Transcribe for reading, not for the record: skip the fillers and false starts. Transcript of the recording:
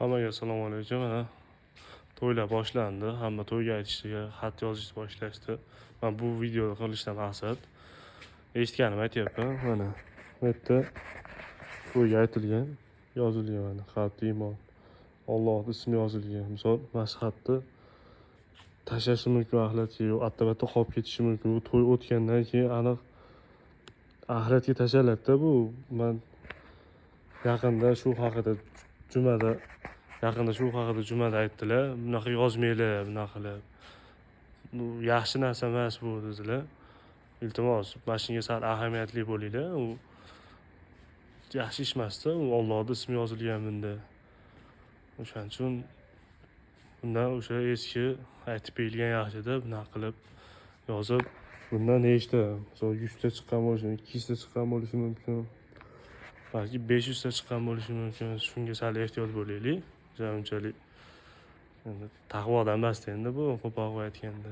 Hammaga assalomu alaykum. Mana to'ylar boshlandi. Hamma to'yga aytishga, xat yozishni boshlashdi. Man bu videoni qilishdan maqsad eshitganimni aytyapman. Mana bu yerda to'yga aytilgan, yozilgan mana xat, iymon. Allohning ismi yozilgan. Misol, mana shu xatni tashlashi mumkin axlatga, yo atta-batta qolib ketishi mumkin. Bu to'y o'tgandan keyin aniq axlatga tashlanadi-da bu. Man yaqinda shu haqida jumada yaqinda shu haqida jumada aytdilar. Bunaqa yozmanglar, bunaqa qilib. Bu yaxshi narsa emas bu, dedilar. Iltimos, mana shunga sal ahamiyatli bo'linglar. U yaxshi ish emasda, u Allohning ismi yozilgan bunda. O'shaning uchun bundan o'sha eski aytib berilgan yaxshida, bunaqa qilib yozib, bundan nechta, misol 100 ta chiqqan bo'lishi mumkin, 200 ta chiqqan bo'lishi mumkin. Balki 500 ta chiqqan bo'lishi mumkin. Shunga sal ehtiyot bo'laylik. Unchalik endi taqvodan emasda endi bu, qo'pol qilib aytganda.